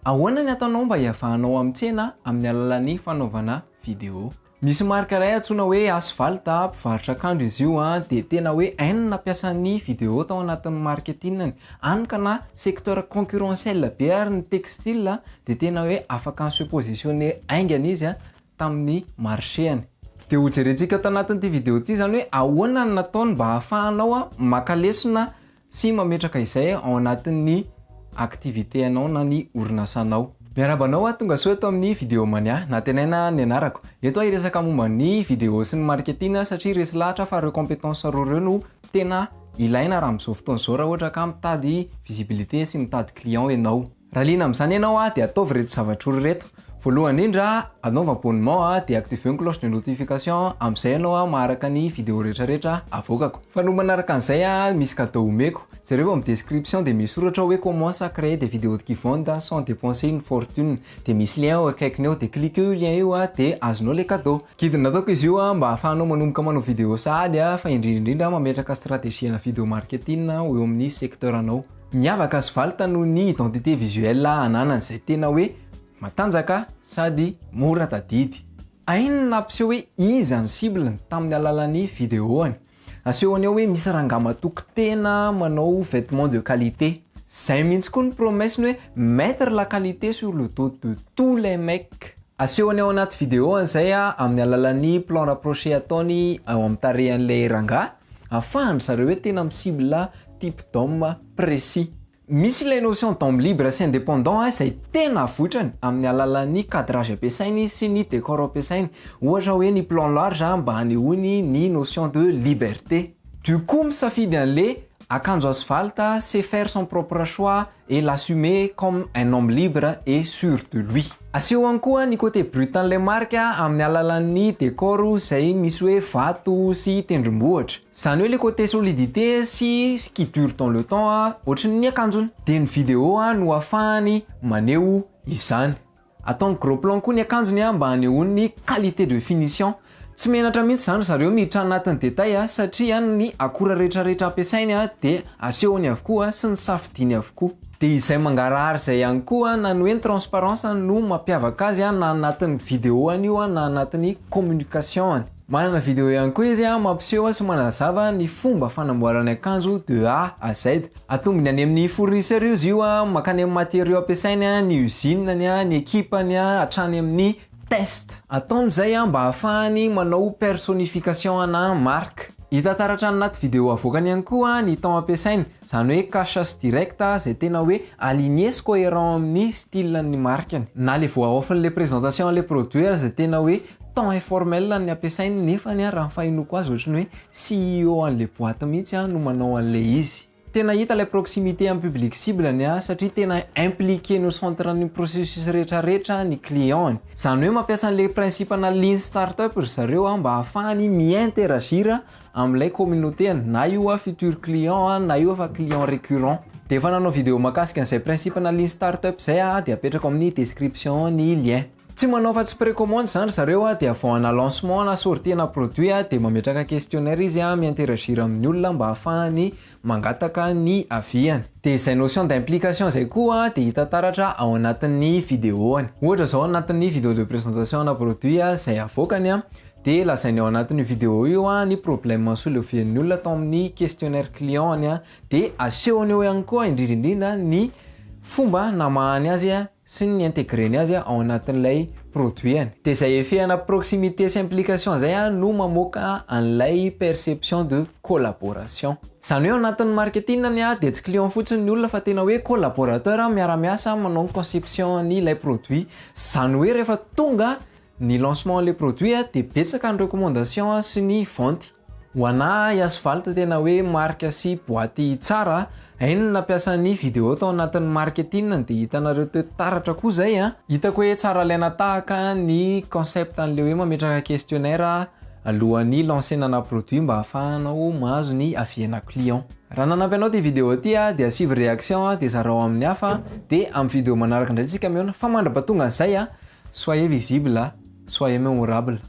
Ahoana ny ataonao mba hiavahanao amin'ny tsena amin'ny alalan'ny fanaovana vidéo? Misy marika iray antsoina hoe Asphalt, mpivarotra akanjo izy io, dia tena hoe hainy ny nampiasa ny vidéo tao anatin'ny marketing-ny. Hany ka na secteur concurrentiel be ary ny textile dia tena hoe afaka ni-se positionner haingana izy tamin'ny marché-ny. Dia hojerentsika ato anatin'ity vidéo ity izany hoe ahoana ny nataony mba hahafahanao maka lesona sy mametraka izay ao anatin'ny activité anao na ny orinasanao. Miarahaba anao aho, tonga soa eto amin'ny Vidéo Mania. Nantenaina ny anarako. Eto aho hiresaka momba ny vidéo sy ny marketing satria resy lahatra fa ireo compétences roa ireo no tena ilaina raha amin'izao fotoana izao raha ohatra ka mitady visibilité sy mitady client ianao. Raha liana amin'izany ianao dia ataovy ireto zavatra roa ireto. Voalohany indrindra, anaova abonnement dia activeo ny cloche de notification, amin'izay ianao maharaka ny vidéo rehetrarehetra avoakako. Faharoa manaraka an'izay, misy cadeau omeko. Jereo amin'ny description dia misy soratra hoe commence à créer des vidéos qui vendent sans dépenser une fortune. Dia misy lien ao akaikiny ao dia cliqueo io lien io dia azonao ilay cadeau. Guide nataoko izy io mba ahafahanao manomboka manao vidéo sahady fa indrindra indrindra mametraka stratégie ana vidéo marketing ho eo amin'ny secteur anao. Miavaka Asphalt noho ny identité visuelle ananany izay tena hoe matanjaka sady mora tadidy. Hainy ny nampiseho hoe iza ny cible-ny tamin'ny alalan'ny vidéo-ny. Asehony ao hoe misy rangahy matoky tena manao vêtements de qualité. Izay mihitsy koa ny promesse-ny hoe mettre la qualité sur le dos de tous les mecs. Asehony ao anaty vidéo an'izay amin'ny alalan'ny plan rapproché ataony ao amin'ny tarehan'ilay rangahy, ahafahany zareo hoe tena mi-cible type d'homme précis. Misy ilay notion d'homme libre sy indépendant izay tena avoitrany amin'ny alalan'ny cadrage ampiasainy sy ny décor ampiasainy. Ohatra hoe ny plan large mba hanehoany ny notion de liberté. Du coup misafidy an'le akanjo Asphalt, c'est faire son propre choix et l'assumer comme un homme libre et sûr de lui. Asehony koa ny côté brut an'ilay marika amin'ny alalan'ny décor izay misy hoe vato sy tendrombohitra. Izany hoe le côté solidité sy qui dure dans le temps ohatry ny akanjony. Dia ny vidéo no ahafahany maneho izany. Ataony gros plan koa ny akanjony mba hanehoany ny qualité de finition. Tsy menatra mihitsy izany zareo miditra anatin'ny détail satria ny akora rehetrarehetra ampiasainy dia asehony avokoa sy ny safidiny avokoa. Dia izay mangarahara izay ihany koa na ny hoe ny transparence no mampiavaka azy na anatin'ny vidéo any io na anatin'ny communication any. Manana vidéo ihany koa izy mampiseho sy manazava ny fomba fanamboarany akanjo de A à Z. Atombony any amin'ny fournisseur izy io, makany amin'ny matériaux ampiasainy, ny usine-ny, ny équipe-ny, hatrany amin'ny test. Ataony izay mba ahafahany manao personnification ana marque. Hita taratra anaty vidéo avoakany ihany koa ny temps ampiasainy, izany hoe cash sy direct izay tena hoe aligné sy cohérent amin'ny style ny marque-ny. Na le voix off n'le présentation an'le produit izay tena hoe temps informel ny ampiasainy nefany raha ny fahenoako azy ohatry ny hoe CEO an'le boîte mihitsy no manao an'le izy. Tena hita ilay proximité amin'ny public cible ny satria tena impliqué no centre ny processus rehetrarehetra ny client-ny. Izany hoe mampiasa an'le principe ana lean startup ry zareo mba ahafahany mi-interagir amin'ilay communauté-ny, na io futur client na io efa client récurrent. Dia efa nanao vidéo mahakasika an'izay principe ana lean startup izay dia apetrako amin'ny description ny lien. Tsy manao fa tsy précommande zany zareo dia avant ana lancement na sortie na produit dia mametraka questionnaire izy mi-interagir amin'ny olona mba ahafahany mangataka ny avis-any. Dia izay notion d'implication izay koa dia hita taratra ao anatin'ny vidéo-any. Ohatra zao anatin'ny vidéo de présentation ana produit izay avoakany dia lazainy ao anatin'io vidéo io ny problème soulevé-n'ny olona tao amin'ny questionnaire client-ny, dia asehony eo ihany koa indrindra indrindra ny fomba namahany azy sy ny intégreny azy ao anatin'ilay produit-any. Dia izay effet ana proximité sy implication zay no mamoaka an'ilay perception de collaboration. Izany hoe ao anatin'ny marketing ny dia tsy client fotsiny ny olona fa tena hoe collaborateur miara-miasa manao ny conception ny ilay produit. Izany hoe rehefa tonga ny lancement le produit dia betsaka ny recommandation sy ny vente. Ho anahy, Asphalt tena hoe marque sy boîte tsara. Hainy ny nampiasa ny vidéo tao anatin'ny marketing dia hitanareo teo taratra koa zay. Hitako hoe tsara alaina tahaka ny concept an'le hoe mametraka questionnaire alohan'ny lancer-na produit mba ahafahanao mahazo ny avis-na client. Raha nanampy anao ty vidéo ty dia asivy réaction dia zarao amin'ny hafa, dia amin'ny vidéo manaraka indray tsika mihaona, fa mandra-pahatonga an'izay, soyez visible, soyez mémorable.